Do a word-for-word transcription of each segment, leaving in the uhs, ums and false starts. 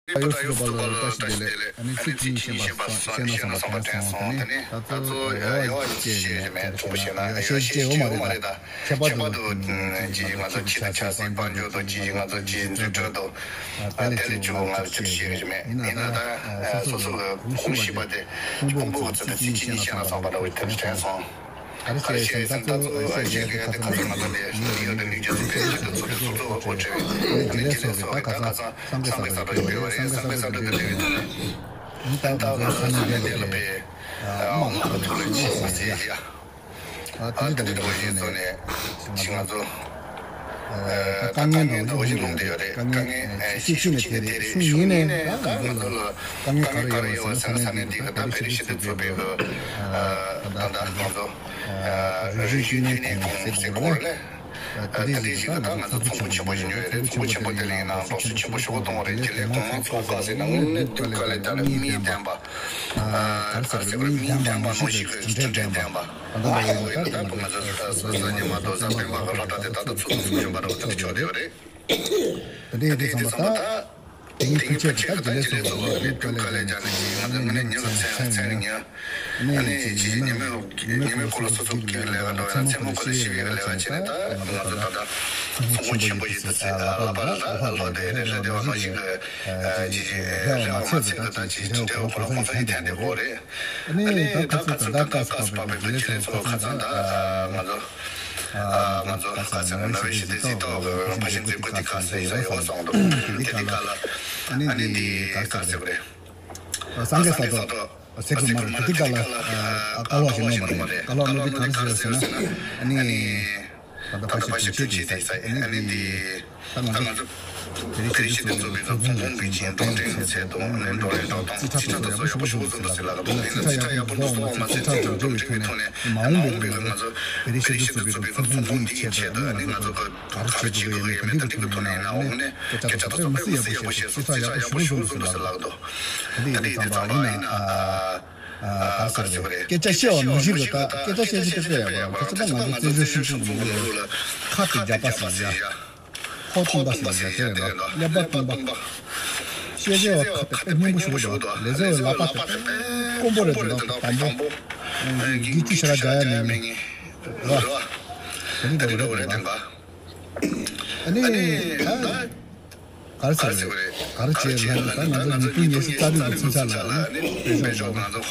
ཡོད་སུ་པ་ལ་བཀྲ་ཤིས་བདེ་ལེགས། ཨ་ནི་ཚིག་གཅིག་གཉིས་ཤེས་པ་བཤད་ན་བསམ་པ་དྲན་སོང་། དེ་ནི་ད་ཚོ་རེ་བ་ཅིག་སྐྱེས་ཡོད་མེད་དྲན་ཤེས་ན་ཡ་ཤེས་ཀྱི་ཡོད་མ་རེད། ད་ཁྱད་པར་དུ་ཅིག་ང་ཚོ་ཕྱི་དུ་ཆབ་སྲིད་དཔལ་འབྱོར་དང་ཅིག་ང་ཚོ་ཅིག་འཛིན་གྲྭ་དང་དེ་ལས་ཅིག་ང་ཚོ་ཅིག་ཤེས་ཀྱི་མེད། ཡིན་ན་ད་སོ་སོ་གི་གོམས་གཤིས་པ་དེ་ཕུང་པོ་གི་ཚོད་དུ་ཚིག་གཅིག་གཉིས་བཤད་ན་བསམ་པ་འདྲ་བོ་དེ་འདྲ་དྲན་སོང་། ག་རེ་བཤད་ཟིན་ད་ཚོ་ཨེ་ཤེས་ཀྱི་ཁ་ཚ་ཁ་ཚ་ང་ཚོ་ལས་ཡོད་དེ་ནུས་རྒྱུ་ཚོ་ཕལ་ཆེར་དུ་ཚོ་ཚོ་ཚོ་ཚོ་འོ་ཁྲེ་ནི་དེ་ལས་སོགས་ཀྱི་ད་ཁ་ཚ་སངས་རྒྱས་ས་ར་ཡོད་པའི་སངས་རྒྱས་ས་ར་དེ་ལས་ཡོད་དེ་ནི་ད་ང་ཚོ་ས་ནི་དེ་ལ་པའི་དམག་ཐུག་ལ་ཅི་ཞིག་ཟེར་ཡ། ཨ་དེ་འདྲ་བ་ཡིན་སོང་ནས་ང་ཚོ། དཀའ་ངལ་འདྲ་བོ་ཞིག་ལྷུང་གི་ཡོད་རེད། དཀའ་ངལ་ཤུགས་ཆེ་ནས་དེ་རེད། ཤུགས་ཡིན་ནས་ད་ང་ཚོ་ལ་དཀའ་ངལ་ག་རེ་ཡོད་པ་ཟེར་ན་ས་གནས་འདི་ག་ད་བེ་རི་ཤི་ཏི་ཚོ་བེ་གི་ད་ད་ང་ཚོ་རུ་བཞི་ཤུ་ནས་གོང་ཟེར་དགོས་རེད། ད་དེ་ཞིག་ད་ང་ཚོ་ཚོགས་པ་ཆེན་པོ་ཞིག་ཉོས་རེད། ཚོགས་པ་ཆེན་པོ་དེ་ལ་ཡིན་ནའང་སློབ་གསོ་ཆེན་པོ་ཞིག་གཏོང་བ་རེད། དེ་ལས་གོང་མ་ཚོགས་ཁག་ཟེར་ན་དངོས་གནས་དུས་སྐབས་ལ་ད་ལ་མིའི་བདེན་པ། ག་རེ་ཟེར་བའི་མིའི་བདེན་པ་མི་ཤེས་པའི་འབྲས་བདེན་པ། ད་ལྟ་ཡོད་ད་ལྟ་ང་ཚོ་སོ་སོ་ཉི་མ་རྡོ་རྩ་སྤེན་པ་གི་སློབ་གྲྭ་དེ་ད་ལྟ་ཚུགས་ཚུགས་བཞིན་པ་རོགས་ཚུགས་ཆོག་དེ་བ་རེད། དེ་འདྲ་ཡིན་དུས་ཙམ་པ་ད་དེ་ཡིན་ཕལ་ཆེར་ད་དགེ་ལས་ཚོ་ལ་ལས་དུས་སྐབས་ལ་སྦྱར་ནས་ཅིག་ང་ཚོ་དངོས་གནས་ཉིན་ལ་མཚན་མཚན་རིང་ཉིན་ཨ་ནི་ཅིག་ཉི་མའི་ཉི་མའི་འཁོར་ལ་སོ་སོ་སྐྱིད་ལས་ཀ་འགྲོ་ཡ་མཚན་མོ་འཁོར་ལ་ཤི་བའི་ལས་ཀ་བྱས་ནས་ད་ང་ཚོ་ད་ལྟ་ཚོགས་པ་ཆེན་པོ་ཞིག་ཏུ་ཚེ་ལ་ལ་ལ་ལ་ལ་དེ་རེད་ལ་དེ་བ་ནང་བཞིན་གི་ཅིག་ཅིག་རེ་བ་མ་ཚད་ཀྱི་ད་ཅིག་ཅིག་འབྲེལ་བ་གོ་ལ་གོ་ལ་ཡིན་ཐན་དེ་གོ་རེད། ཨ་ནི་ད་ཁ་ཚོ་ད་ལྟ་སྐབས་སུ་བབས་པའི་དགེ་ལས་ཚོ་ཁ་ཚོ་ད་ང་ཚོ་ང་ཚོ་ཁ་ཚོ་ནང་མི་ཤི་དེ་ཟིན་ཐོག་ཕ་ཤིང་འཛིན་པོ་དེ་ཁ་ཚོ་ཡིན་ས་ཡོད་སོང་འདུག་དེ་དེ་ག་ལ་ཨ་ནི་དེ་ག་ཟེར་བ་རེད། སངས་རྒྱས་ས་དོ་ཟེར་གི་མ་རེད། དེ་ག་ལ་བཀའ་སློབ་ཞིག་གནང་བ་རེད། བཀའ་སློབ་གནང་དུས་ག་རེ་ཟེར་ཟེར་ན་ཨ་ནི། ད་ལྟ་ཕ་ཤི་དུས་ཆད་དེ་ཨ་ནི་དེ་ད་ང་ཚོ་བེ་རི་ཤི་དེ་ཚོ་བེ་ཚོ་ཚོང་ཁང་གི་ཅིང་གྲོང་སྡེ་ཚད་དང་ནས་འགྲོ་རེ་འགྲོ་དང་རྩིས་ཁྲ་དེ་ཚོ་ཡག་པོ་ཞུ་བ་ཞུ་བ་ཟེར་ལ་ག་དུང་ལེན་ན་རྩིས་ཁྲ་ཡག་པོ་འདུག་སོང་མ་ཚད་རྩིས་ཁྲ་འགྲོ་འགྲོ་བའི་ཐོག་ནས་མ་འོངས་པའི་ང་ཚོ་བེ་རི་ཤི་དེ་ཚོ་བེ་ཚོ་ཚོང་ཁང་འདིའི་ཆེད་དུ་ནི་ང་ཚོ་ག་རེ་བྱེད་དགོས་ཡོད་མེད་ད་འདི་གི་ཐོག་ནས་ཡིན་ན་འོང་ནས་སྐད་ཆ་ཐོག་ཏུ་མི་སྲིད་ཡག་པོ་བཤད་སོང་རྩིས་ཁྲ་ཡག་པོ་ཞུ་བ་ཞུ་བ་ཟེར་ལ་ག་དུང་ད་འདི་ཡིན་ཙང་པ་ཡིན་ན། ཨ་ག་ཟེར་བ་རེད། སྐད་ཆ་བཤད་པ་ནང་བཞིན་རེད། ད་སྐད་ཆ་བཤད་ཤེས་ཀྱི་དཔེ་ཡག་པ་རེད། ཁ་ཆེ་ད་ང་ཚོ་བཙན་བྱོལ་སྤྱི་ཚོགས་ནང་ལོགས་ལ་ཁ་དེ་རྒྱག་པ་ཟེར་ཡ། ཁོག་སྟོང་པ་ཟེར་ཡ་དེ་རེད་ད། ཀླད་པ་སྟོང་པ། བཤད་བྱ་བ་ཁ་དེ་དཔེ་སྙན་པོ་ཞུ་བ་དང་ལས་བྱ་བའི་ལག་པ་དེ་དཔེ་དཀོན་པོ་རེད་དེ་ད་དང་པོ། གི་ཁྱི་ཤ་ར་རྒྱག་ཡ་མེད་ངེས། རེད་བ། དེ་འདྲ་འདྲ་བོ་རེད་དེ་ད། ཨ་ནི་ད། ག་རེ་ཟེར་རེད། ག་རེ་བྱས་ལབ་ན་ད་ང་ཚོ་ཉིས་སྟོང་ཉི་ཤུ་རྩ་དྲུག་གི་ཚུན་ཆད་ལ་ནི་དཔེ་ཤོག་ང་ཚོ་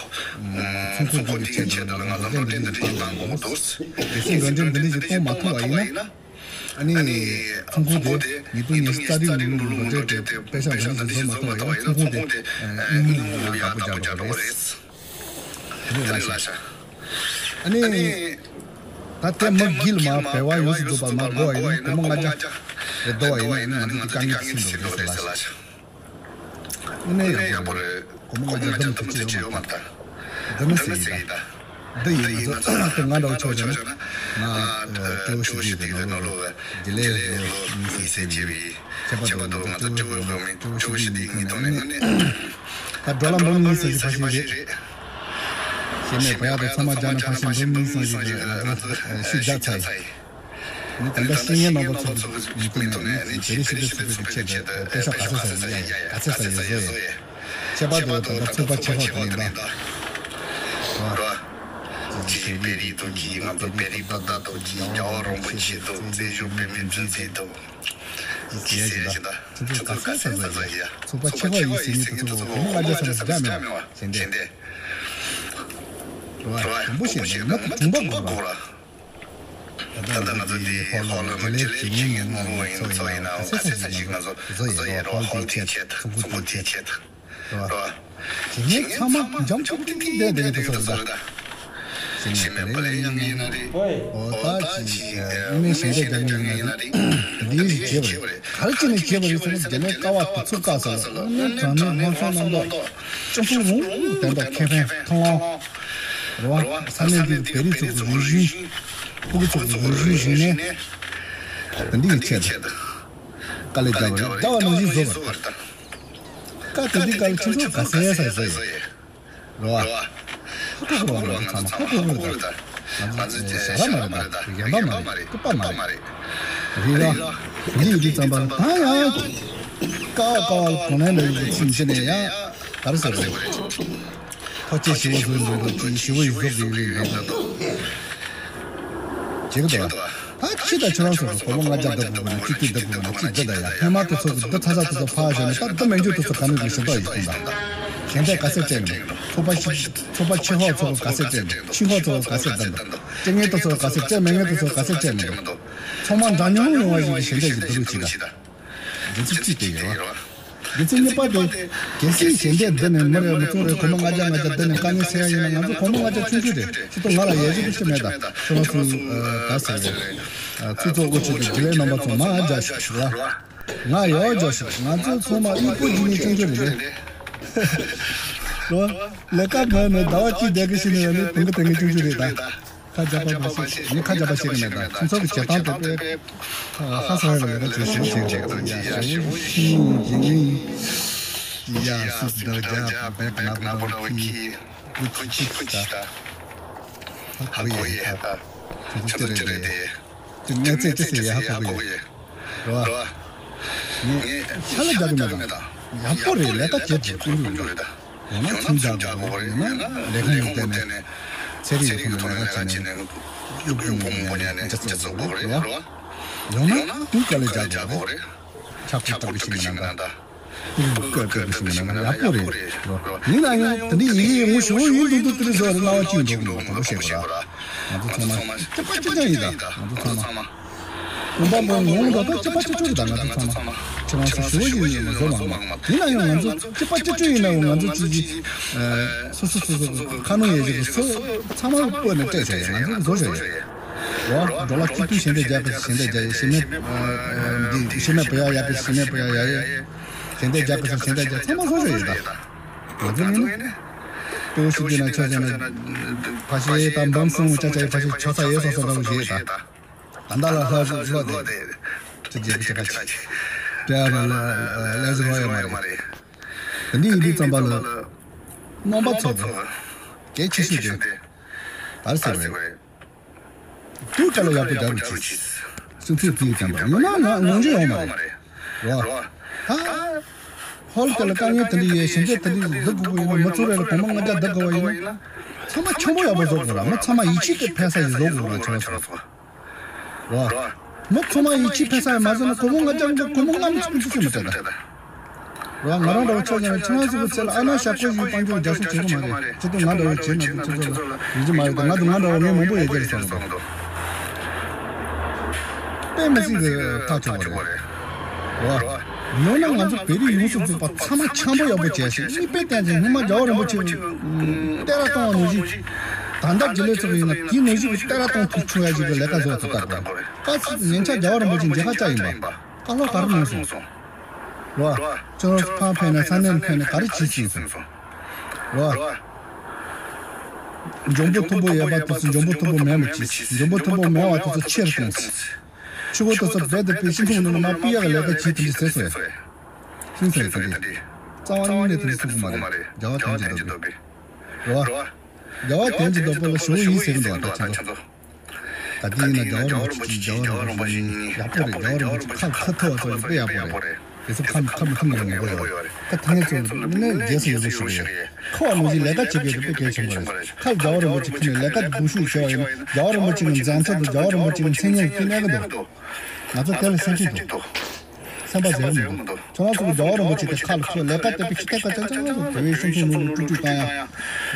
ཚོང་ཁང་འདི་ཡི་ཆེད་དུ་ལ་ང་ཚོ་འགྲོ་གྲོན་འདི་འདྲ་ཞིག་གཏོང་དགོས་འདུག་གལ་སྲིད་འགྲོ་གྲོན་འདི་འདྲ་ཞིག་གཏོང་མ་ཐུབ་པ་ཡིན་ན་ཨ་ནི་ཚོང་ཁང་དེ་ཉིས་སྟོང་ཉི་ཤུ་རྩ་དྲུག་ལོའི་འགྲོ་གྲོན་དེ་དཔེ་ཤོག་འདི་འདྲ་ཞིག་བཟོ་མ་ཐུབ་པ་ཡིན་ན་ཚོང་ཁང་དེ་དངུལ་ཡག་པོ་རྒྱག་དགོས་རེད། དེ་རེད་ལགས་ཤག་ཨ་ནི། ད་ལྟའི་མི་དཀྱིལ་མ་བལ་བ་ཡོངས་སུ་རྫོགས་པ་མ་གོ་བ་ཡིན་ན་སྒོར་མོ་ལྔ་བརྒྱ་རེ་བསྡོ་བ་ཡིན་ན་ང་ཚོ་དཀའ་ངལ་ཆེན་པོ་རེད་ཟེར་ལགས་ཤག་དངོས་གནས་ཡག་པོ་རེད། སྒོར་མོ་ལྔ་བརྒྱ་འདི་མི་ཐུབ་ཅི་ཡོད་མ་རེད་ད། འདི་ནི་ཟེར་ཡིན་ད། འདི་ཡིན་ང་ཚོ་ང་འདྲ་བོ་ཆོག་བྱས་ན་ང་སྤྲེའུ་ཞི་བདེ་གི་ནང་ལོགས་ལ་དགེ་ལས་ལོ་གཉིས་ཟེར་བྱས་པའི་ཁྱད་པར་དུ་ང་ཚོ་སྤྲེའུ་ལོ་མི་སྤྲེའུ་ཞི་བདེ་གི་ངའི་ཐོག་ནས་དངོས་གནས། ད་འགྲོ་ལ་འབུམ་གཉིས་ཟེར་ཞིག་ཕ་ཤིང་རེད། ཤེས་མེད་བ་ཡག་དང་ཚང་མ་སྦྱར་ན་ཕ་ཤིང་འབུམ་གཉིས་ཟེར་ཞིག་ང་ཚོ་ཤུ་རྒྱག་ཚར་ཡིན། ནི་ད་ལྟ་ཤེས་ཡོན་རྣམ་པ་ཚོ་གི་མི་ཐུབ་ནས་ནི་བེ་རི་ཤི་ཏི་ཚོགས་པའི་ཆེད་དུ་དཔེ་ཤག་ག་ཚད་ཚར་ཡིན་ཡ་ཡ་ག་ཚད་ཚར་ཡོད་བཟོ་ཡས། ཁྱད་པར་དུ་ད་ལྟ་ཚོགས་པ་ཆེ་ཁག་དེ་ཡིན་ད། རོ། ཅི་ཞིག་བེ་རི་དང་གི་ང་ཚོ་བེ་རི་ཏོ་ད་དང་གི་རྒྱལ་བ་རིན་པོ་ཆེ་དང་བཙན་བྱོལ་བོད་མིའི་སྒྲིག་འཛུགས་དང་། ཟེར་ཡ་ཞིག་ད། ཁྱེད་ཚོ་ག་ཚད་ཚར་ཟེར་ཡ། ཚོགས་པ་ཆེ་ཁག་ཡིན་ཟེར་མཁན་དེ་ཚོ་སྒོར་མོ་ལྔ་བརྒྱ་ཙམ་ཞིག་བརྒྱབ་མེད་པ་བྱས་ཏེ། རེད་བ། དྲང་པོ་བཤད་ན་མི་དེ་གྲོང་པ་དགོས་ར། ད་ལྟ་ང་ཚོ་འདི་ཧོ་ལ་དགེ་ལས་བྱེད་མཁན་ངོ་མ་ཡིན་ཚོ་ཡིན་ན་ག་ཚད་ཚར་ཞིག་ང་ཚོ་བཟོ་ཡ་རེད་བ། ཧོལ་དེའི་ཆེད་དུ་ཚོགས་པ་དེའི་ཆེད་དུ། རེད་བ། དེ་ནས་ཚང་མ་འཇམ་ཐུབ་ཐུབ་ཐུབ་བསྡད་བསྡད་ཀྱི་འདུག་ཟེར་ད། ཞེས་ནས་དེ་ལས་ཡང་ཡིན་ན་རེད། འོ་ད་ཅི་དངོས་གནས་ཞལ་འདེབས་རྒྱག་མཁན་ཡིན་ན་རེད། འདི་ཡིན་ཞིག་བྱས་པ་རེད། ག་རེ་བྱས་ནས་བྱས་པ་རེད་ཟེར་ན་དེ་ནས་ཀ་བ་དུས་ཚོད་བཀག་ཟེར་ལ་དངོས་གནས་དྲང་གནས་ལྷག་བསམ་རྣམ་དག་སྤྱི་ཚོགས་རུང་དོན་དག་ཁེ་ཕན་མཐོང་ལམ། རེད་བ། ས་གནས་འདི་བེ་རི་ཚོགས་ཀྱི་རིག་གཞུང་། ཕྲུ་གུ་ཚོགས་ཀྱི་རིག་གཞུང་ཞིག་ནས་འདི་ཡི་ཆེད་དུ་དཀའ་ལས་བརྒྱབ་པ་རེད། བརྒྱབ་པ་ནང་བཞིན་བཟོ་བ་རེད། ད་དེ་འདི་ག་ལ་ཁྱེད་ཚོ་ག་ཟེ་ས་ཟེ་ཡོད་རེད་བ། ཧ་གོ་གི་རེད་བ། ང་ཚོ་ཚང་མ་ཧ་གོ་གི་རེད་ད། ང་ཚོ་ཞྭ་ར་མ་རེད་ད། གཞན་པ་མ་རེད། ལྐུགས་པ་མ་རེད། རེད་བ། འདི་ཡི་འདི་ཙམ་པར་ད་ཡང་ ཀ་བ་ཀ་བ་ལ་གོང་ནས་ལ་ཡིན་གྱི་ཚིག་འདི་ནས་ཡང་ག་རེ་ཟེར་རེད། ཐོ་ཅེ་ཞི་བོ་ཟོ་ཟོ་ཟོ་ཅི་ཞི་བོ་ཡི་ཟོ་ཟོ་ཡི་ཟོ་ཟོ། བྱེད་ཀྱི་འདུག་ད་ཁྱི་དང་ཁྱི་རང་ཚོ་སྒོར་མོ་ལྔ་བརྒྱ་བདག་དགོས་ན་གཅིག་དུས་བདག་དགོས་ན་གཅིག་བདག་ད་ཡ་ཧེ་མ་དེ་ཚོ་གི་འདི་ཚ་ཚ་དེ་ཚོ་ཕར་བཞག་ནས་ད་འདི་མན་ཇུ་དེ་ཚོ་ག་ནས་དགོས་ཞེ་ཏོག་ཡིན་གསུངས་ད། ཞལ་འདེབས་ག་ཚད་སྤྲད་ནས་ཚོགས་པ་ཤི་ཚོགས་པ་ཆེ་ཧོག་ཚོ་ག་ཚད་སྤྲད་ནས་ཆིང་ཧོག་ཚོ་ག་ཚད་བདག་འདུག་སྤྲད་མཁན་དེ་ཚོ་ག་ཚད་སྤྲད་མེད་མཁན་དེ་ཚོ་ག་ཚད་སྤྲད་ནས་འདུག་ཚང་མ་འདྲ་མཉམ་ཡོང་བ་ཞིག་གི་ཞལ་འདེབས་ཞིག་བསྡུ་རུགས་བྱེད་ད། འདི་ཚོ་ཅི་སྟེ་ཡོད་རེད། འདི་ཚོ་གཉིས་པ་དེ་གལ་སྲིད་ཞལ་འདེབས་འདི་ནས་མི་རེ་མི་ཚོ་རེ་སྒོར་མོ་ལྔ་བརྒྱ་ལྔ་བརྒྱ་འདི་ནས་དཀའ་ངལ་སེལ་ཡ་ཡིན་ན། ང་ཚོ་སྒོར་མོ་ལྔ་བརྒྱ་ཆུང་ཆུང་རེད། ཁྱི་ཏོ་ང་ལ་ཡལ་གཞི་དེ་ཤི་མེད་ད། ཁྱོད་རང་ཚོ་ག་ཟེར་རེད། ཚུད་ཚོགས་དབུ་ཁྲིད་དེ་དགེ་ལས་རྣམ་པ་ཚོ་མ་རྒྱ་ཞིག་ལ། ང་ཡོག་རྒྱ་ཞིག་ང་ཚོ་ཚང་མ་དབུལ་པོ་ཡིན་ནི་ཆུང་ཆུང་རེད། རོ། ལས་ཀ་མ་ནས་ཟླ་བ་གཅིག་བསྡད་གི་ཤི་ནི་ཡོད་ནི་དུང་གི་དེ་ངའི་ཆུང་ཆུང་རེད་ད། ཁ་རྒྱབ་པ་མ་ཤེས། ངས་ཁ་རྒྱབ་པ་ཤེས་ཀྱི་མེད་ད། ཁྱེད་ཚོ་གི་བྱེད་སྟངས་དེ་དཔེ་ཧ་སང་ཡོད་པ་ལས་ཀ་བྱེད་ཤེས་ཤེས་ཀྱི་འདུག་ཡ་ཞེ་བོ་ཤིང་གི་ངའི་ཡ་སུ་ཟླ་རྒྱ་བེག་ན་པོ་ལོ་ཁི་བུ་ཆི་ཆི་ད་ཧ་གོ་ཡེ་ད། ཁྱེད་ཚོ་ཅི་རེད་དེ་དེ་གནས་ཚད་ཅི་ཟེར་ཡ་ཧ་གོ་གི་ཡེ་རོ། ངས་ཧ་ལས་རྒྱག་གི་མེད་ད། ཡག་པོ་རེད། ལས་ཀ་བྱེད་དགོས་ཀུན་འགྲོ་རེད་ད། ཡང་ན་ཁྲིམས་འཇགས་དགོས་རེད། ཡང་ན་ལས་ཁུངས་ལ་བསྡད་ནས་ཚན་རིག་ཡོད་ཁུངས་ལ་ལས་ཀ་བྱས་ནས་གཡུག་གཡུག་ཕོ་མོ་ཉར་ནས་སྤྱི་ཚོགས་དགོས་རེད་རོ། ཡང་ན་དུས་སྐབས་ལ་རྒྱག་དགོས་རེད། ཆག་སྒོ་ལྟ་བུ་ཞིག་ཡིན་ན་ད། དུས་སྐབས་ལྟ་བུ་ཞིག་ཡིན་ན་ཡག་པོ་རེད་རོ། ཡིན་ན་ཡང་དེ་འདྲའི་ཡི་གེ་ངོ་ཤེས་པོ་ཡིན་འདུག་འདུག་དེ་རིང་བཟོ་བ་ལ་རྣ་བ་གཅིག་འགྲོ་གི་མ་རེད། དྲང་པོ་བཤད་དགོས་ར། ང་ཚོ་ཚང་མ་གཅིག་པ་གཅིག་རྐྱང་ཡིན་ད། ང་ཚོ་ཚང་མ། དགོན་པ་མང་མང་འགྲོ་ད་གཅིག་པ་གཅིག་རྐྱང་ད། ང་ཚོ་ཚང་མ་ཁྱེད་རང་ཚོ་ཞུ་བ་ཡིན་ཡིན་མ་བཟོ་མ་མ་ཡིན་ན་ཡང་ང་ཚོ་གཅིག་པ་གཅིག་རྐྱང་ཡིན་ན་ཡང་ང་ཚོ་གཅིག་གིས་སོ་སོ་སོ་སོ་ཁ་ནང་ཡས་ཞིག་གི་སོ་ཚང་མ་སྤོས་ནས་སྤྲད་བྱས་ཡ་ང་ཚོ་བཟོ་བྱས་ཡ། འགྲོ་ལ་སྐྱིད་སྡུག་ཞལ་འདེབས་རྒྱག་གི་ཞལ་འདེབས་རྒྱག་ཡ། ཞི་མེད་འདི་ཞི་མེད་བུ་ཡ་ཡག་གི་ཞི་མེད་བུ་ཡ་ཡ་ཡ། ཞལ་འདེབས་རྒྱག་གི་ཞལ་འདེབས་རྒྱག་ཚང་མ་བཟོ་བྱས་ཡོད་ད། ང་ཚོ་ནི་ལྟོ་ཞིག་དེ་ན་ཆ་ཟ་ན་ཕ་ཤེས་དང་འབམ་སྲུང་ཅག་ཅག་ཕ་ཤེས་ཆོ་ས་ཡོད་སོ་སོ་འདྲ་བོ་ཞིག་ཡོད་ད། ད་ལྟ་ལ་ལྷ་ཟིག་ལྷོ་དེ་དེ་རྗེས་ཀྱི་ཆ་ཆ་ཆ་དེ་ཨ་མ་ལ་ལ་ཟིག་ལྷོ་ཡོད་མ་རེད། དེ་འདི་ཡིན་དུས་ཙམ་པ་ལ་རྣམ་པ་ཚོ་གལ་ཆེ་ཤོས་དེ་ག་རེ་ཟེར་བས། དུས་སྐབས་ལ་ཡག་པོ་རྒྱག་རོགས་གྱིས། སྤྱི་ཚོགས་དེའི་ཙམ་པ་ཡིན་ན་ང་ངོ་འཇོན་ཡོང་མ་རེད། རོ། ད། ཧོལ་དེ་ལ་དཀའ་ངལ་དེ་འདྲ་ཡོད་ཞིང་སྡེ་དེ་འདྲ་བསྡུ་དགོས་པ་ཡིན་ན་མི་ཚོ་རེ་ལ་སྒོར་མོ་ལྔ་བརྒྱ་བསྡུ་དགོས་པ་ཡིན་ན། ཚང་མ་ཆེན་པོ་ཡག་པོ་བཟོ་དགོས་ར། མི་ཚང་མ་ཡིད་ཆེས་ཀྱི་ཕན་ས་ཞིག་བཟོ་དགོས་ར། ཁྱོད་ཚོ། རོ། མི་ཚང་མ་ཡིད་ཆེས་ཕན་ས་ཡང་མ་བཟོ་ན་སྒོར་མོ་ལྔ་བརྒྱ་འདི་སྒོར་མོ་ལྔ་མི་ཚུགས་མི་ཚུགས་སེ་མི་སྤྲད་ད། རོ། ང་རང་འདྲ་བོ་ཆོག་ཀྱང་ཁྱེད་རང་ཚོ་གི་ཚེ་ལ་ཨ་ན་ཞབས་ཀོ་ཞིག་དཔལ་འབྱོར་རྒྱ་སོ་བྱེད་གི་མ་རེད། ཁྱེད་ཚོ་ང་འདྲ་བོ་བྱེད་ན་ཁྱེད་ཚོ་ལ་ཡིན་གྱི་མ་རེད་ད། ང་དང་ང་འདྲ་བོ་མི་མང་པོ་ཡོད་ཀྱི་རེད་བསམ་གི་འདུག་དཔེ་མི་སྲིད་གི་ཐག་ཆོད་པ་རེད། རོ། ཡང་ན་ང་ཚོ་བོད་རིགས་ཡོངས་སུ་རྫོགས་པ་ཚང་མ་འཆམ་པོ་ཡག་པོ་བྱས་ཤིག་གཉིས་པའི་སྟེང་དུ་སྔོན་མ་རྒྱལ་བ་རིན་པོ་ཆེ་གི་བསྟན་ར་གཏོང་བ་ནང་བཞིན། ད་ལྟ་རྒྱུན་ལས་ཚོགས་ཡིན་ན་དེའི་ནང་བཞིན་གྱི་བསྟན་ར་གཏོང་ཐུབ་བྱུང་ཡ་ཞིག་གི་ལས་ཀ་བཟོ་ཐུབ་ད་དགོས། ཀ་ཚིག་ཉེན་ཆགས་རྒྱལ་བ་རིན་པོ་ཆེ་མཇལ་ཁ་བཅར་ཡིན་པ། བཀའ་སློབ་ག་རེ་གནང་སོང་། རོ། ཁྱོད་རང་ཚོ་ཕར་ཕེབས་ནས་ས་གནས་ཕེབས་ནས་ག་རེ་བྱེད་སྲིད་སོང་། རོ། འཇོན་པོ་མཐོ་པོ་ཡོད་པ་དེ་ཚོ་འཇོན་པོ་མཐོ་པོ་མེད་པ་བྱེད། འཇོན་པོ་མཐོ་པོ་མེད་པ་དེ་ཚོ་ཆེ་རུ་གཏོང་སྲིད། ཆུ་བོ་དེ་ཚོ་རྦད་དེ་པའི་སྤྱི་ཚོགས་ནང་ལ་མར་ཕུད་ཡག་གི་ལས་ཀ་བྱེད་དེ་འདྲ་ཟེར་སོང་ཡ། ཤིང་ཚ་ཡི་ཚ་འདི། རྩ་བ་ཉིད་ནས་དེ་འདྲ་ཐུབ་ཀྱི་མ་རེད། རྒྱལ་བ་དོན་གྱི་འདོད་པས། རོ། རྒྱལ་བ་དོན་གྱི་འདོད་པ་ལ་ཞུ་བོ་ཡིན་ཟེར་གི་འདུག་ད་ཁྱེད་ཚོ། ད་དེ་ཡིན་ན་རྒྱལ་བ་རིན་པོ་ཆེ་གཅིག་རྒྱལ་བ་རིན་པོ་ཆེ་གཉིས་ཡག་པོ་རེད། རྒྱལ་བ་རིན་པོ་ཆེ་ཁ་ཁ་ཐུབ་པ་ཚོ་ཡིན་དཔེ་ཡག་པོ་རེད། དེ་ཚོ་ཁ་ཁ་མི་ཐུབ་ནས་ངོ་རྒོལ་ཡོད་རེད། ད་ཐ་སྙད་ཚོ་ནི་རྒྱལ་སྲིད་ཡོད་པོ་ཞིག་རེད། ཁོ་བ་མི་ཞིག་ལས་ཀ་བྱེད་དགོས་དེ་དཔེ་གལ་ཆེན་པོ་རེད། ཁ་རྒྱལ་བ་རིན་པོ་ཆེ་ཁྱེར་ནས་ལས་ཀ་སྡུག་ཤོས་བྱས་པ་ཡིན་ན་རྒྱལ་བ་རིན་པོ་ཆེ་གི་མཛད་འཕྲིན་དང་རྒྱལ་བ་རིན་པོ་ཆེ་གི་མཚན་སྙན་ལ་ཁྱེད་གནས་ཀྱི་འདུག་ང་ཚོ་དེ་ལ་སེམས་ཁྲལ་འདུག་སེམས་པ་བཟོད་མི་འདུག་ཁྱོད་རང་ཚོ་གི་རྒྱལ་བ་རིན་པོ་ཆེ་ཁྱོད་རང་ཚོ་གི་རྒྱལ་བ་རིན་པོ་ཆེ་གི་ཁ་ལ་ཁྱོད་ལས་ཀ་དེ་དཔེ་ཁྱི་ཐད་ཀ་ཅང་ཅང་རང་ཚོ་བོད་པའི་སྤྱི་ཚོགས་ནང་ལ་དཀྲུག་དཀྲུག་བཏང་ཡ།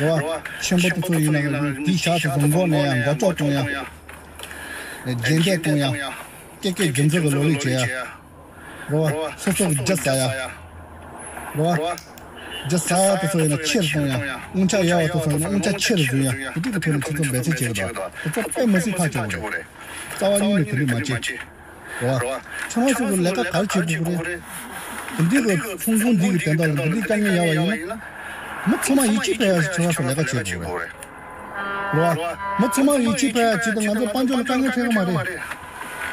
རེད་བ། ཆེན་པོ་དེ་ཚོ་ཡིན་ན་དེའི་ཞག་ཚོ་བཟང་པོ་ནས་ཡང་མགོ་ལྕོག་གཏོང་ཡ། རྗེས་འདེད་གཏོང་ཡ། ཀྱེ་ཀྱེ་རྒྱུ་མཚན་གྱི་ལོ་ལེགས་བྱེད་ཡ། རེད་བ། སོ་སོ་གི་རྒྱུ་ཟ་ཡ། རེད་བ། རྒྱུ་ཟ་ཡ་དེ་ཚོ་ཡིན་ན་ཆེ་རུ་གཏོང་ཡ། དབང་ཆ་ཡག་པ་དེ་ཚོ་ཡིན་ན་དབང་ཆ་ཆེ་རུ་བཟུང་ཡ། དེ་དུས་ཀྱི་ཐོག་ནས་ཁྱེད་ཚོ་འབད་བརྩོན་བྱེད་དགོས་དོ། དེ་ཚོ་དཔེ་མི་སྲིད་ཐག་ཆོད་པ་རེད། རྩ་བ་ཉིད་ནས་དེ་འདྲ་མ་བྱེད། རེད་བ། ཁྱེད་རང་ཚོ་གི་ལས་ཀ་ག་རེ་བྱེད་དགོས་ཀྱི་རེད། དེ་འདྲའི་གི་ཚོང་ཁང་འདི་གི་དོན་དག་ལ་འདི་འདྲའི་དཀའ་ངལ་ཡོད་པ་ཡིན་ན། མི་ཚང་མ་ཡིད་ཆེས་འཕེར་ཡག་ཞིག་ཁྱེད་རང་ཚོ་ལས་ཀ་བྱེད་དགོས་རེད། རེད་བ། མི་ཚང་མ་ཡིད་ཆེས་འཕེར་ཡག་ཆེད་དུ་ང་ཚོ་དཔལ་འབྱོར་ལ་དཀའ་ངལ་འཕྲད་ཀྱི་མ་རེད།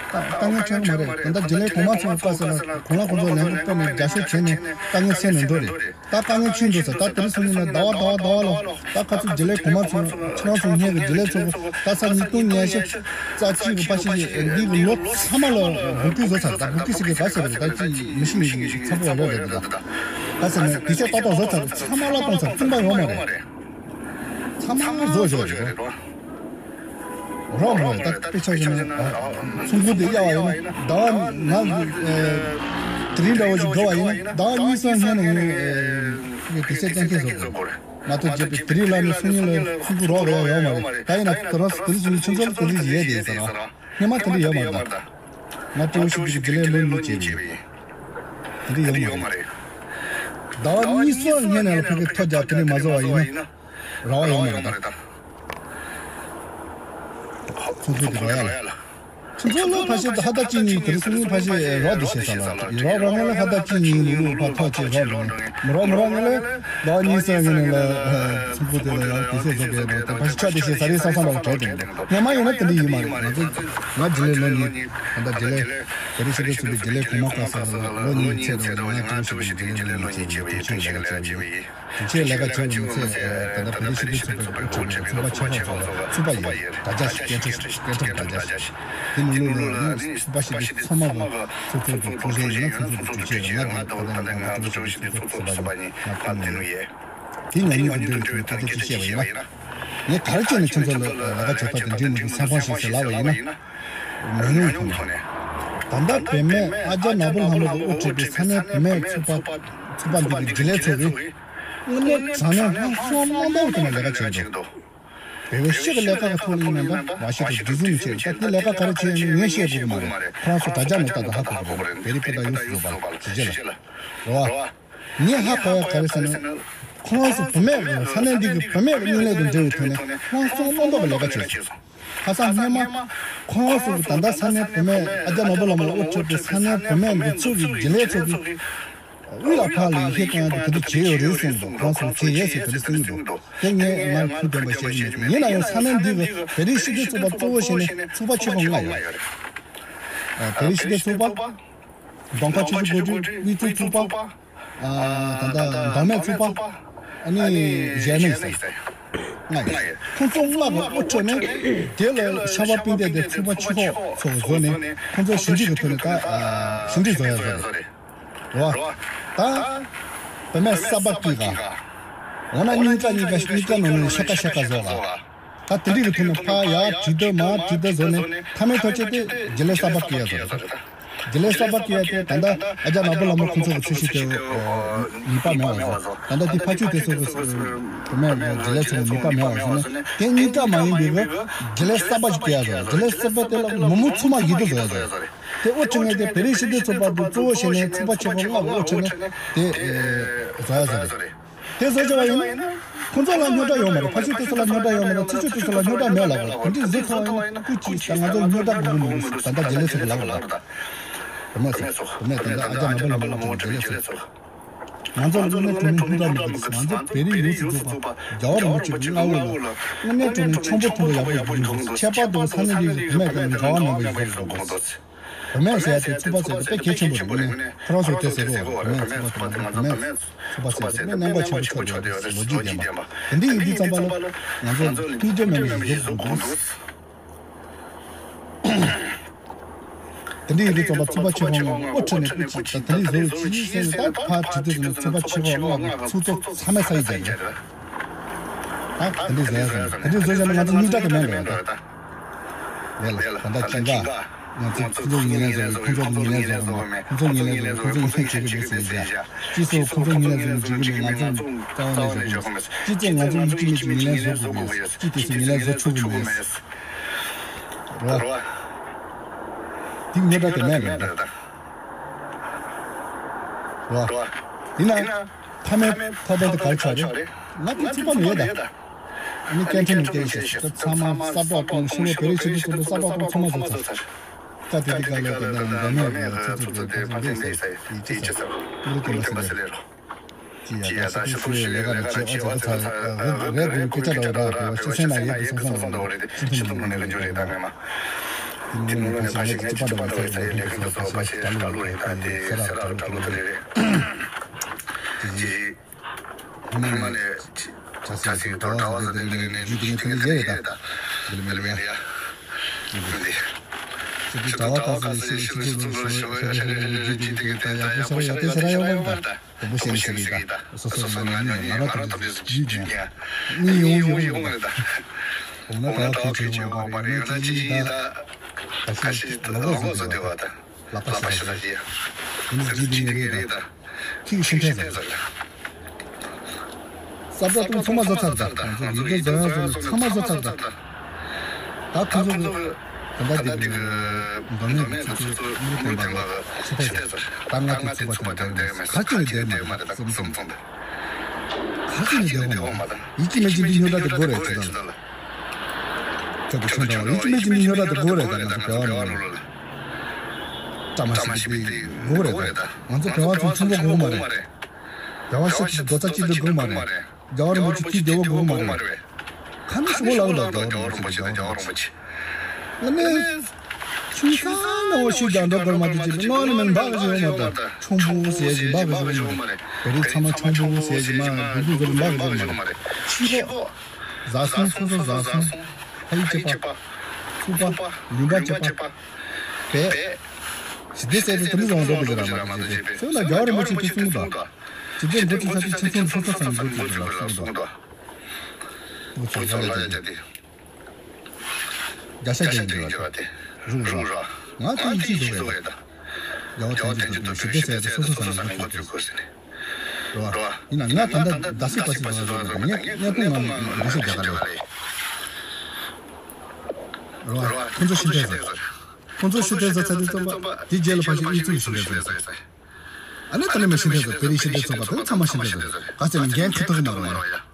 དཀའ་ངལ་འཕྲད་ཀྱི་མ་རེད། ད་ལྟ་རྗེས་ལས་གོང་མ་ཚོ་བཀའ་ཟེར་ན་གོང་ལ་ཁོང་ཚོ་ལས་འགུལ་སྤེལ་ནས་རྒྱབ་སྐྱོར་བྱས་ནས་དཀའ་ངལ་སེལ་ནས་འགྲོ་རེད། ད་དཀའ་ངལ་ཆེ་འགྲོ་ཟེར། ད་དེ་རིང་སང་ཉིན་ལ་ཟླ་བ་ཟླ་བ་ཟླ་བ་ལ་ད་ཁ་ཚུར་རྗེས་ལས་གོང་མ་ཚོ་ཁྱེད་རང་ཚོ་སྔོན་གྱི་རྗེས་ལས་ཚོ་ད་ས་ཉིས་སྟོང་ཉི་ཤུ་རྩ་གཅིག་གི་ཕ་ཤི་འདི་གི་ལོ་ཚང་མ་ལ་འབོད་སྐུལ་བཟོ་ཚར། ད་འབོད་སྐུལ་ཟེར་གི་ག་ཟེར་གི་ད་ཅི་མི་ཤི་མི་ཤི་ཚ་པོ་བ་རེད་རེད། ད་ག་ཟེར་ན་དེ་ཚོ་ཏག་ཏག་བཟོ་ཚར། ཚང་མ་ལ་གཏོང་ཚར། བཙུན་པ་ཡོད་མ་རེད། ཚང་མ་བཟོ་བཞག་རེད། རོགས་མ་རེད། ད་དཔེ་ཆ་བཞག་ན་ཚོང་ཁུག་དེ་གཡར་བ་ཡིན་ན་ཟླ་བ་ང་དེ་རིང་འདྲ་བོ་ཞིག་འགྲོ་བ་ཡིན་ན་ཟླ་བ་གཉིས་གསུམ་སྔོན་ནས་ངས་དེ་ཚོ་གཏན་འཁེལ་བཟོ་དགོས། མ་གཏོགས་རྗེས་པའི་དེ་རིང་ལ་ནས་སང་ཉིན་ལ་ཚོང་ཁུག་རོགས་རེད་ཡོད་མ་རེད། ད་ཡིན་ན་ཁྱེད་རང་དེ་རིང་སང་ཉིན་ཁྱེད་ཚོ་ལ་དེ་འདྲ་ཞིག་ཡོད་དེ་ཟེར་ར། སྔོན་མ་དེ་འདྲ་ཡོད་མ་རེད། ད་ང་སྤྲོ་བོ་ཞིག་གི་དེ་ལས་ལོ་གཉིས་བྱས་པ་ཡིན། དེ་འདྲ་ཡོད་མ་རེད། ཟླ་བ་གཉིས་གསུམ་སྔོན་ནས་ལ་ཕ་གི་ཐོ་རྒྱག་དེ་ནས་མ་བཟོ་བ་ཡིན་ན། ར་བ་ཡོང་མ་རེད་ད། ཁོང་ཚོས་དེ་ར་ཡ་ལ། ཁྱེད་ཚོ་ལ་ཕ་ཤེ་ཧ་ད་ཅི་ཉིན་དེ་རིང་སང་ཕ་ཤེ་ར་དེ་ཤེ་ས་ལ་ར་ར་ངེ་ལ་ཧ་ད་ཅི་ཉིན་ལུ་ཕ་ཐོ་ཅེ་ར་ར་མི་ར་མི་ར་ངེ་ལ་ཟླ་བ་གཉིས་གསུམ་ངེ་ལ་ཚོང་ཁུག་དེ་ལ་ཡང་དེ་ཤེ་བཟོ་གི་ཡོད་ད། ཕ་ཤེ་ཆ་དེ་ཤེ་ས་རེ་ས་ས་ལ་བྲལ་དེ་ངེ་མ་ཡིན་ན་དེ་འདྲ་ཡིན་མ་རེད། ང་ཚོ་ང་རྗེས་ལས་ལོ་གཉིས་ད་ལྟ་རྗེས་ལས་དེ་རིང་ཤེ་དེ་ཚོ་གི་རྗེས་ལས་གོང་མ་བཀའ་ས་ལ་ལོ་གཉིས་ཚེ་ར་ང་ཚོ་ཤེ་དེ་རྗེས་ལས་ལོ་གཉིས་བྱས་པ་ཡིན། དེ་ཤེ་ལས་ཀ་བྱས་པ་ཡིན། དེ་ཚོའི་ལས་ཀ་བྱེད་པའི་མི་ཚད་ད་ལྟ་བོད་རིགས་སྤྱི་མཐུན་ཚོགས་པའི་དབུ་ཁྲིད་ཚོགས་པ་ཆེ་ཁག་ཚོ་ཚོགས་པ་ཡིན། དྲ་རྒྱ་ཞིག་སྐད་འཕྲིན་སྐད་འཕྲིན་དྲ་རྒྱ་ཞིག་དེ་མི་ལུགས་ལ་ནི་ཚོགས་པ་ཞིག་དེ་ཚང་མ་གི་ཚོགས་ཚོགས་ཀྱི་ཚོགས་གཞོན་ཡིན་ན་ཚོགས་ཚོགས་ཀྱི་གྲོས་ཆོད་ཡིན། ང་དང་ད་ལྟ་ང་ཚོ་ཚོགས་པ་ཞིག་དེ་ཚོགས་ཚོགས་པ་ཡིན། ང་ཕུལ་ནུས་ཡོད། དེ་ང་གཉིས་ཀྱི་འབྲེལ་བའི་ཐོག་ནས་ཐག་གཅོད་བྱས་པ་ཡིན་ན། ངས་ག་རེ་བྱས་ནས་ཁྱེད་ཚོ་ལ་ལས་ཀ་བྱེད་ཐབས་དེ་འགྲིག་མི་འདུག་སེམས་ཁོང་ཞིག་ཟེར་ལབ་པ་ཡིན་ན། མི་ཉུང་ཐོག་ནས། ད་ལྟ་བུད་མེད་ཨ་ཅག་ནོར་བུ་ལྷ་མོ་གི་དབུ་ཁྲིད་པའི་ས་གནས་བུད་མེད་ཚོགས་པ་ཚོགས་པ་འདི་གི་རྒྱུན་ལས་ཚོགས་པས་དངོས་གནས་དྲང་གནས་ལྷག་བསམ་རྣམ་པ་ཐོག་ནས་ལས་ཀ་བྱེད་ཀྱི་འདུག་བོད་པའི་སྤྱི་གི་ལས་ཀ་གི་ཐོག་ནས་ཡིན་ན་འདྲ་མ་ཤེས་པ་འདི་ཟིན་བྱས་ད་དེ་ལས་ཀ་ག་རེ་བྱས་ཡིན་ངས་བཤད་དགོས་ཀྱི་མ་རེད། ཁོ་རང་ཚོ་དྲ་རྒྱ་ནས་ལྟ་དང་ཧ་གོ་གི་རེད། བོད་རིགས་སྤུན་ཟླ་ཡོངས་སུ་རྫོགས་པ་ལ་ཇི་བྱེད་ལ་རེད་བ། ངས་ཧ་གོ་ཡ་ག་རེ་ཟེར་ན། ཁོ་རང་ཚོ་བུད་མེད་ཀྱི་ས་གནས་འདི་གི་བུད་མེད་ཀྱི་དངོས་གནས་དང་འབྲེལ་བའི་ཐོག་ནས་ལྷག་བསམ་རྣམ་དག་གི་ལས་ཀ་བྱས་སོང་། ཁ་སང་སྔོན་མ་ཁོ་རང་ཚོ་གི་ད་ལྟ་ས་གནས་བུད་མེད་ཨ་ཅག་ནོར་བུ་ལྷ་མོ་ལ་དབུ་ཁྲིད་པའི་ས་གནས་བུད་མེད་འདི་ཚོ་གི་རྒྱུན་ལས་ཚོ་གི་དབུས་ལ་ཕར་ལ་ཡི་གེ་བཀང་དེ་ག་དུས་བྱས་ཡོད་རེད་གསུངས་འདུག་ཁོ་རང་ཚོ་བྱས་ཡོད་ཟེར་ག་དུས་གསུངས་འདུག་དེ་ངས་ང་ལ་ཐུགས་བདེན་པ་བཤད་ཀྱི་མེད་དེ་ཡིན་ན་ཡང་ས་གནས་འདི་གི་བོད་རིགས་སྤྱི་མཐུན་ཚོགས་པ་གཙོ་བོ་བྱས་ནས་ཚོགས་པ་ཆེ་ཁག་ལྔ་ཡོད་རེད། བོད་རིགས་སྤྱི་མཐུན་ཚོགས་པ། གདོང་ཁ་ཆུ་ཚོད་དགུ་དྲུག་དབུས་གཙང་ཚོགས་པ། ཨ་ད་ལྟ་མདོ་སྨད་ཚོགས་པ། ཨ་ནི་གཞལ་མེད་ཟེར། ལྔ་ཡོད། ཁོང་ཚོ་ལྔ་གི་དབུ་ཁྲིད་ནས་དེ་ལ་ཤར་པ་སྤུན་ཟླ་དེ་ཚོགས་པ་ཆེ་ཁག་ཚོ་བཟོ་ནས་ཁོང་ཚོ་ཞི་འགྲིག་གི་ཐོག་ནས་ད་ཞི་འགྲིག་བཟོ་ཡ་བཟོ་རེད། རེད་བ། ད་བུད་མེད་གསར་པ་སྐྱེས་ག་འོ་ན་གཉིས་ཀ་གཉིས་ཀ་གཉིས་ཀ་ནང་ནས་ཤ་ཀ་ཤ་ཀ་བཟོ་ག་ད་དེ་འདྲའི་གི་ཐོག་ནས་ཕ་ཡ་བྲིས་འདི་མ་བྲིས་འདི་བཟོ་ནས་མཐའ་མའི་ཐོག་ཆེད་དེ་རྒྱུན་ལས་གསར་པ་སྐྱེ་ཡ་བཟོ་རེད། རྒྱུན་ལས་གསར་པ་སྐྱེ་ཡ་དེ་ད་ལྟ་ཨ་ཅག་ནོར་བུ་ལྷ་མོ་ཁོང་ཚོ་གི་ཚོས་གཞི་དེ་ནུས་པ་མེད་པ་བཟོ། ད་ལྟ་དེ་ཕ་ཆོས་དེ་ཚོ་གི་བུད་མེད་རྒྱུན་ལས་ཚོ་གི་ནུས་པ་མེད་པ་བཟོ་ནས་དེ་གཉིས་ཀ་མ་ཡིན་པའི་གི་རྒྱུན་ལས་གསར་པ་ཞིག་སྐྱེ་ཡ་བཟོ་རེད། རྒྱུན་ལས་གསར་པ་དེ་ལ་མི་མང་ཚང་མ་ཡིད་དུ་འོང་ཡ་བཟོ་རེད། དེ་དབུ་ཁྲིད་མཁན་དེ་བོད་རིགས་སྤྱི་མཐུན་ཚོགས་པ་དེ་གཙོ་བོ་བྱས་ནས་ཚོགས་པ་ཆེ་ཁག་ལྔ་གི་དབུ་ཁྲིད་ནས་དེ་བཟོ་ཡ་བཟོ་རེད། དེ་བཟོ་བྱས་པ་ཡིན་ན། ཁོང་ཚོ་ལ་རྙོག་དྲ་ཡོད་མ་རེད། ཕ་ཆོས་དེ་ཚོ་ལ་རྙོག་དྲ་ཡོད་མ་རེད། ཚེ་ཆོས་དེ་ཚོ་ལ་རྙོག་དྲ་མེད་ལབ་རེད། དེ་འདྲའི་བཟོ་ཐུབ་པ་ཡིན་ན་སྐུ་མཁྱེན་ད་ང་ཚོ་རྙོག་དྲ་དགོས་ཀྱི་མི་འདུག་ད་ལྟ་རྒྱུན་ལས་ཚོ་གི་ལབ་རེད། བུད་མེད་ཚོ་བུད་མེད་དེ་འདྲ་ཨ་ཅག་ནོར་བུ་ལྷ་མོ་ལ་མོ་དྲུད་ལས་ཚོ་ང་ཚོ་ལ་དངོས་གནས་དྲང་གནས་རྙོག་དྲ་མི་འདུག་ང་ཚོ་བོད་རིགས་ཡོངས་སུ་རྫོགས་པ་རྒྱལ་བ་རིན་པོ་ཆེ་གི་མངའ་འོག་ལ་དངོས་གནས་དྲང་གནས་ཆང་པོ་མཐུན་པོ་ཡག་པོ་ཡོད་ཀྱི་འདུག་ཁྱད་པར་དུ་ས་གནས་འདིའི་བུད་མེད་དེ་ལ་འབྲེལ་བ་མེད་པ་ཡོད་ཀྱི་འདུག་བུད་མེད་ཟེར་ཡ་དེ་ཚོགས་པ་ཟེར་དེ་དཔེ་གལ་ཆེན་པོ་རེད། དངོས་གནས་ཁོ་རང་ཚོ་དེ་ཟེར་གི་རེད། བུད་མེད་ཚོགས་པ་དེ་ཚོ་བུད་མེད་ཚོགས་པ་ཟེར་དེ་དཔེ་རྙིང་པ་ཆེན་པོ་ཆགས་ཡོད་རེད། ལོ་རྒྱུས་ལྡན་པ་དེ་འདྲ་ཡིན་དུས་ཙམ་པ་ལ་ང་ཚོ་ལ་ཐུགས་རྗེ་མེད་པ་ཞིག་བཟོ་དགོས་འདུག་དེ་འདྲ་ཡིན་དུས་ཙམ་པ་ཚོགས་པ་ཆེ་ཁག་ལྔ་དབུ་ཁྲིད་ནས་དཔེ་ཅིག་ད་དེ་འདྲ་བཟོ་རོགས་གྱིས་ཟེར་ནས་ད་ཕར་དྲི་དུས་ཙམ་ཚོགས་པ་ཆེ་ཁག་ལྔ་ཚོགས་གཙོ་ཚང་མས་ས་ཡིག་བརྒྱབ་རེད། ད་དེ་འདྲ་བཟོ་ཡ་ཟེར་དེ་འདྲ་བཟོ་བཞག་ན་ང་ཚོ་རྙོག་དྲ་དེ་མེད་འགྲོ་ཡ་ད། ལས་ལ་ད་ལྟ་ཅི་འདྲ། ང་ཚོ་ཁོ་ཚོ་ངོས་ལེན་བཟོ་གི་ཁོ་ཚོ་ངོས་ལེན་བཟོ་གི་མེད། ཁོ་ཚོ་ངོས་ལེན་བཟོ་གི་ཁོ་ཚོ་ངོས་ལེན་བྱེད་གི་མེད་ཟེར་བཞག་སྤྱི་ཚོགས་ཁོ་ཚོ་ངོས་ལེན་བཟོ་གི་འཇུག་གི་མེད། ང་ཚོ་རྩ་བ་ནས་བཟོ་གི་མེད། སྤྱི་ཚོགས་ང་ཚོ་ཡིན་གཅིག་མིན་གཅིག་ངོས་ལེན་བཟོ་དགོས་གི་ཡོད། སྤྱི་དེ་ཚོ་ངོས་ལེན་བཟོ་ཆོག་གི་མེད། རེད་བ། དེ་རྙོག་དྲ་དེ་མེད་རེད། རེད་བ། ཡིན་ན། མཐའ་མའི་ཐོག་དོན་དེ་ག་རེ་ཆགས་རེད། ང་ཚོ་ཚོགས་པ་མེད་ད། ཨ་ནི་སྐད་འཕྲིན་ནས་བལྟས་ཤིག་ཚང་མ་ས་བཀྲ་གཏོང་ཤི་ལོ་བེ་རི་ཤི་ཏི་ཚོགས་པ་ས་བཀྲ་གཏོང་ཚང་མ་བཟོ་ཚར། ད་དེ་དེ་ག་ལ་དེ་ན་འདྲ་མེད་ཀྱི་ཚོགས་ཚོགས་དེ་ཚོགས་འདས་ཟེར་ཡིད་ཆེས་ཚར། ཨུ་རུ་དེ་མ་ཟེར་ལེ་རོ། ཅི་ཡ་ད་ཤི་ཐུག་ཤི་ལས་ཀ་རེ་བྱེད་ཨ་ཙི་ད་ཚ་རེད་རེད་རེད་སྐད་ཆ་འདྲ་བོ་འདྲ་བ་དེ་བ་ཤི་སེང་ན་ཡོད་དེ་སོང་སོང་འདྲ་བོ་འདྲ་བོ་རེད་དེ་ཤི་ཐུག་ནང་ནས་ལ་འཇུ་རེད་ད་ངས་མ། དེ་ནས་ཕལ་ཆེར་ངས་ཀྱི་སྤྱི་པ་ནང་ཚད་ཡོད་ལས་ཁུངས་སོགས་ཕལ་ཆེར་ལ་ལོ་རེད། ད་དེ་སེ་ར་གྲྭ་ལོ་དེ་རེད། དེ་རྗེས་ཧི་མ་ལ་ཡའི་བྱ་སའི་དོ་གྲྭ་བ་ཟེར་དེ་འདི་ནས་རྒྱུད་དེ་ངས་དེ་ནས་ཡེ་རེད། ད་འདི་ལ་མེད་ལ་ཡ། འདི་ཅི་ཅི་གྲྭ་བ་ཁ་སང་ཤི་ཤི་ཚུལ་ལ་ཤི་ཤི་རྒྱུད་དེ་ད་ཡག་པོ་ཤ་ཡ་དེ་ཤ་ཡ་ཡོང་བ་རེད། ད། དང་པོ་ཤེས་ནས་ཟེར་གི་ཡིན་ད། སོ་སོ་ང་ཉིད་ནས་ང་རང་ཐམས་ཅད་རྒྱུད་ཀྱི་ཉ། གཉིས་ཡོང་ཡོང་ཡོང་རེད་ད། འོ་ན་ད་ཕལ་ཆེར་ཡོང་བ་རེད། ཡོད་ན་ཅི་ཡིན་ད། ཁ་ཤས་ལོག་ལོག་བཟོ་བསྡད་པ་ད། ལག་པ་ཤི་ད་ཤི་ད་ཤི་ཡ། དེ་ནི་རྒྱུད་དེ་ཉ་རེད་ད། ཁྱི་གི་ཤི་འཕྲལ་ཟེར། ས་བཀྲ་དུང་ཚང་མ་བཟོ་ཚར་ད། ང་ཚོ་ཡིན་ད་བཟོ་ཡ་བཟོ་ནས་ཚང་མ་བཟོ་ཚར་ད། ད་ཁོང་ཚོ་གི་ད་ལྟ་དེ་གི་མདོ་སྨད་ཀྱི་ཚོགས་གཙོ་དངུལ་ལྡན་པ་ཕྱི་ཐད་ཟེར། ད་ང་དེ་ཚོགས་པ་དེ་འདྲ་ཡོད་མེད་ག་ཅི་ནས་བསྡད་མ་རེད་བསམ་སོང་། ག་ཅི་ནས་བསྡད་འོང་མ་རེད། ཡིད་ཀྱི་མེད་ཀྱི་འདི་སྨྱོ་སྒྲ་དེ་དགོས་རེད་ཅེས་དང་། ཁྱོད་ཀྱི་ཁྲོན་དྲ་བ་ཡིད་ཀྱི་མེད་ཀྱི་འདི་སྨྱོ་སྒྲ་དེ་དགོས་རེད། ད་ང་ཚོ་བེ་བ་ནོར་ལ་བཀྲ་མ་ཤིས་པའི་དེ་དགོས་རེད། ད་ང་ཚོ་བེ་བ་ཚོ་ཆུང་པོ་དགོས་མ་རེད། བེ་བ་ཤི་རྡོ་རྩ་གཅིག་ཏུ་དགོས་མ་རེད། རྒྱལ་བ་རིན་པོ་ཆེ་ཐུགས་བདེ་བོ་དགོས་མ་རེད། ཁ་ནི་ཤོག་ལག་ལ་རྒྱལ་བ་རིན་པོ་ཆེ་རྒྱལ་བ་རིན་པོ་ཆེ། ང་ནི་ཁྱིམ་ཚང་ནང་བ་ཤུལ་རྒྱག་འགྲོ་དགོས་མ་དེ་ཅིག་ལ་ངོ་ནི་མིན་འབག་བཞིན་ཡོད་མ་ད། ཆུང་བོ་ཟེར་བཞིན་འབག་བཞིན་ཡོད་མ་རེད། བེ་རི་ཚང་མ་ཆུང་བོ་ཟེར་བཞིན་མ་དགུ་དགུ་ཟེར་འབག་བཞིན་ཡོད་མ་རེད། ཕྱི་པོ། བཟའ་ཚང་སོ་སོ་བཟའ་ཚང་། ཕ་ཡུལ་གཅིག་པ། ཚུགས་པ། ལུང་པ་གཅིག་པ། བས། ཞི་བདེ་ཟེར་ཏེ་དེ་མི་བཟང་འགྲོ་དགོས་ཀྱི་ར་མ་དེ་ཅིག་ཟེར་ན་རྒྱལ་བ་རིན་པོ་ཆེ་དུས་གསུང་དང་། ཇི་ལྟར་འགོ་ཚུགས་ས་དེ་ཁྱིམ་ཚང་སོ་སོ་ཚང་འགོ་ཚུགས་དགོས་ལ་གསུངས་འདུག་འུ་ཚོ་ལ་ཡ་དེ་རྒྱ་ཤ་རྒྱ་ཡིན་འདྲ་བ་དེ་རུང་ར། ང་དེ་ཡིད་ཆེས་བཟོ་བས་ད། རྒྱ་བ་དན་གྱི་འདུག་ཞི་བདེ་ཟེར་ཡ་དེ་སོ་སོ་ཚང་ནས་འགོ་ཚུགས་དགོས་ཟེར་ནས། རེད་བ། ཡིན་ན་ང་ད་ལྟ་རྡ་སའི་པ་སི་བཟོ་བཟོ་བཟོ་ངས་ངས་ཕུང་ང་འགོ་ཤ་རྒྱ་ག་ལས། རེད་བ། ཁོང་ཚོ་ཤི་འདྲ་ཟེར། ཁོང་ཚོ་ཤི་འདྲ་ཟེར་ཚ་དེ་ཙམ་པ་དེ་རྗེས་ལ་ཕ་ཤི་གཉིས་ཚུགས་ཤི་འདྲ་ཟེར། ཨ་ནི་ད་ནི་མི་ཤི་འདྲ་ཟེར་བེ་རི་ཤི་འདྲ་ཚོགས་པ་དེ་ཚང་མ་ཤི་འདྲ་ཟེར་ག་ཚད་ནས་འགན་ཁུར་ཐུབ་ཀྱི་མ་རེད་ཡ།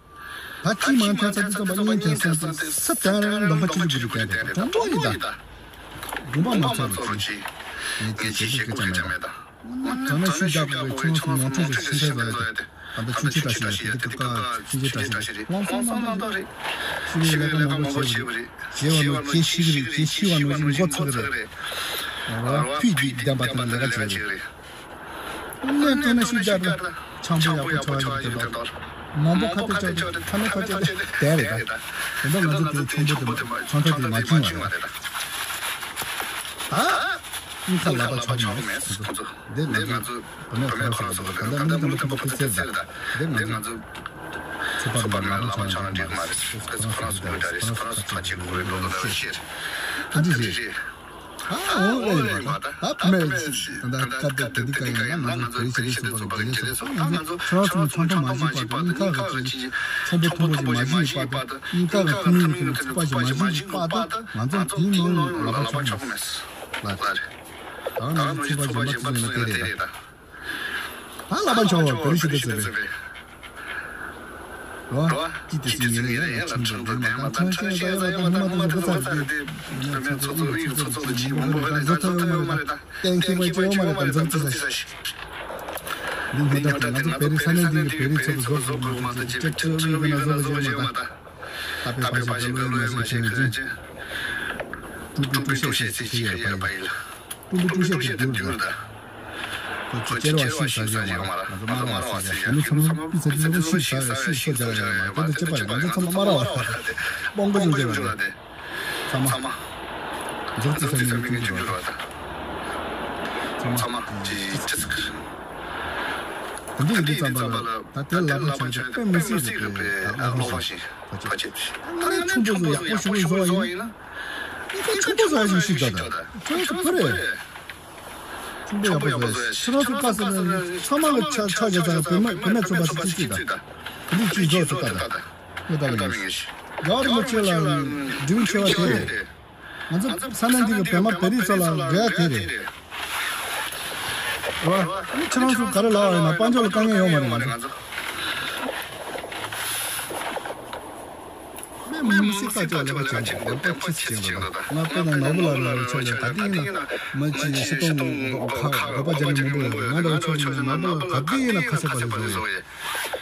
ད་ཅི་མ་ཐལ་ཚ་དེ་ཙམ་པ་གཉིས་ཐལ་སོང་དུས་ས་དན་རང་ལོང་པ་ཅི་ལི་བུ་རི་བསྟན་ཏེ་གྲོང་པོ་ཡིན་ད། དགོངས་པ་མ་ཚོམ་རོགས་གྱིས། ངས་ཅི་བྱེད་ཤེས་ཀྱི་ཅང་མེད་ད། ད་ནི་ཤུལ་རྒྱག་དགོས་པའི་ཁྱེད་རང་ཚོ་ཉམས་ཆུང་ཞིག་ཤི་འཕྲལ་བཟོ་ཡ་དེ། ད་ལྟ་ཆུང་ཆུང་བཀྲ་ཤིས་ཡ་ཞིག་དེ་སྐབས་ཀ་ཆུང་ཆུང་བཀྲ་ཤིས་རེད། དབང་སང་ནང་དག་རེད། ཤི་བའི་ལས་ཀ་མང་པོ་བྱས་པ་རེད། བྱས་པ་ནོར་ཅི་ཤི་གི་རེད། ཅི་ཤི་བ་ནོར་ཅི་མགོ་ཚོས་རེད། ཕུད་ཀྱི་བདེན་པ་དེ་ལས་ཀ་བྱས་རེད། ལས་ལྟོས་ན་ཤུལ་རྒྱག་རེད། ཆང་པོ་ཡག་པོ་ཆོག་ཡག་དེ་དག་མང་པོ་ཁ་གཏད་བཅག་རེད། ཁ་ནས་ཁ་གཏད་བཅག་དེ་རེད་ད། དེ་འདྲ་ང་ཚོ་དེ་ཆང་པོ་དེ་མ་ཆང་ཁྲ་དེ་མ་ཁྱིན་པ་རེད་ད། ད། གཉིས་ཁ་ལག་པ་ཆག་མེད། འདི་ང་ཚོ་བུད་མེད་ཁོ་རང་སོགས་ཀྱི་ད་ལྟ་མི་ཐམ་པ་ཐམ་པ་ཁོ་ཚེ་ཟེར་ད། འདི་ང་ཚོ་ཚོད་དཔག་མེད་ལག་པ་ཆག་ན་འགྲིག་མ་རེད། ཁོ་རང་སོགས་ཀྱི་ད་རེད། ཁོ་རང་སོགས་ཁ་ཆེ་དགོས་རེད། ལོ་ལོ་ད་རེད་ཤེར། ད་འདི་རེད། ཨ་འོ་ཨེ་ཡིན་པ་ད། ད་བུད་མེད་ད་ད་ད་ད་དེ་འདི་ག་ཡིན་ན་ང་ཚོ་བོད་ཡིག་ཤེས་ཚོགས་པ་གི་ལས་ཚོགས་ང་ཚོ་ཁྱོད་རང་ཚོ་ཚོང་ཁྲོམ་མ་བྱེད་པ་དང་གཉིས་ཀ་གི་ཚོང་པོ་ཐོན་པོ་ཞིག་མ་བྱེད་པ་དང་གཉིས་ཀ་གི་ཁོར་ཡུག་གི་ཚོགས་པ་ཞིག་མ་བྱེད་པ་དང་། ང་ཚོ་དེའི་ནང་ལ་ལག་པ་འཆང་མེད། ལགས་རེད། ད་ང་ཚོ་ཚོགས་པ་གཞན་པ་ཚོ་ཡིན་ན་དེ་རེད་ད། ད་ལག་པ་འཆང་བ་བོད་རིགས་ཤིག་ཏུ་བརྩི་བས། རོ། ཅི་སྟེ་སྲིད་ངེས་ལ་ཡང་ལ་ཁྲིམས་སྒྲོག་ལྡན་མ་དང་ཁྲིམས་ཆེན་ཡང་ཡང་ལ་ཉི་མ་དང་འགོ་ཚར་ཏེ། བུད་མེད་ཚོགས་གཙོ་ཡིག་ཚོགས་གཙོ་ལ་ཅི་མང་པོ་བས་ད་མཛད་ཐུབ་ཡོད་མ་རེད་ད། གཏན་འཁེལ་བ་ཅི་ཡོད་མ་རེད་ད། མཛད་ཐུབ་ས་ཞིག་འདི་ཉོ་ད་དེ་ང་ཚོ་བོད་རིགས་ས་གནས་འདི་གི་བོད་རིགས་ཚོ་བཟོ་དགོས་མ་དང་ཅི་ཅི་ཁྲིམས་ཡིག་ན་བཟོ་ལ་ཡོད་མ་ད། ད་པའི་ཕ་ཞིག་ག་ལོས་མ་ཞིག་ཁྱེད་ཀྱི་ཀྲུང་གོའི་ཀྲུང་ཤེས་ཚིག་ཅིག་ཡོད་པ་ཡིན། ཀྲུང་གོའི་ཀྲུང་ཤེས་ཀྱི་རྒྱུར་དང་། ཁོ་ཚོ་སྐྱེ་ར་བ་ཤིག་ཟ་ཡོད་མ་རེད། ང་ཚོ་སྨ་ར་བ་ཟ་ཡོད། མི་ཚང་མ་པི་ཚ་ཅི་ཚོ་ཤིག་ཟ་ཡོད། ཤིག་ཤོ་ཟ་ཡོད་མ་རེད། དེ་འདྲ་སྐྱེ་པ་རེད། ང་ཚོ་ཚང་མ་སྨ་ར་བ་རེད། དཔང་པོ་ཡོང་རྒྱུ་རེད། ཚང་མ། འཛུགས་རྩིས་ས་མིང་ཚུགས་རྒྱུ་རེད། ཚང་མ། ཚང་མ་ཅི་ཅི་ཟེར། འདི་འདི་ཙམ་པ་ལ་ད་དེ་ལབ་པ་བྱས་ཏེ་དཔེ་མི་སྲིད་རེད་པས། ཨ་ལོ་ཧྥ་ཤིང་ཕ་ཆེ། ཨ་ང་ཆུང་པོ་ཚོ་ཡག་པོ་ཞུ་བཟོ་བ་ཡིན་ན། ཨ་ཁ་ཆུང་པོ་ཚོ་ཡག་ཞིག་ཤིག་ད་ད། ཁྱོད་ཚོ་བུ་རེད། ཆུང་པོ་ཡག་པོ་བཟོ་ཡ་ཁྱོད་ཚོ་དཀའ་ས་ནས་ཚང་མ་གི་ཆ་ཆ་རྒྱ་ཚ་བུད་མེད་བུད་མེད་ཚོ་པ་ཞིག་ཅིག་ཅིག་ད། འདི་ཅིག་བཟོ་ཚོ་ད་ད། ཡོད་ད་གི་ཡོད། རྒྱ་རིན་པོ་ཆེ་ལ་འབྲིང་ཆེ་བ་དེ་རེད། ང་ཚོ་ས་གནས་འདི་གི་བོད་མ་བོད་རིགས་ཚོ་ལ་དགོས་ཡ་དེ་རེད། རེད་བ། ཁྱེད་རང་ཚོ་ག་རེ་ལབ་པ་ཡིན་ན་དཔལ་འབྱོར་ལ་དཀའ་ངལ་ཡོད་མ་རེད་ང་ཚོ། དཔེ་མི་སྲིད་དཀའ་སྤྱད་ལས་ཀ་བྱེད་འདུག་དཔེ་ཁྱི་སྲིད་བྱེད་འདུག་ང་དཔེ་ན་ནོར་བུ་ལགས་ལ་ཆོག་ཡ་ག་དུས་ཡིན་ན་མི་གཅིག་ཤི་སྟོང་ཁ་དགོས་པ་རྒྱ་མི་མང་པོ་ཡོད་རེད། ང་ལ་ཆོག་ཡིན་ན་ནོར་བུ་ལགས་ག་དུས་ཡིན་ན་ཁ་གསབ་པ་ཞིག་བཟོ་ཡ་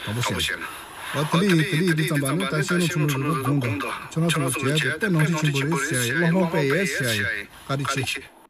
དང་པོ་བཤད། ཨ་དེ་འདྲ་ཡིན། དེ་འདྲ་ཡིན་དུས་ཙམ་པ་ནི་ད་ཤེས་རབ་ཆེན་པོའི་གཞུང་ལུགས་བཟུང་དང་། ཁྱོད་རང་ཚོ་ལ་མཇལ་དེ་དཔེ་ནང་བཞིན་ཆེན་པོ་རེད་ཟེར་ཡ་ཡིན། བློ་ཕམ་དཔེ་ཡོད་ཟེར་ཡ་ཡིན། བཀའ་དྲིན་ཆེ།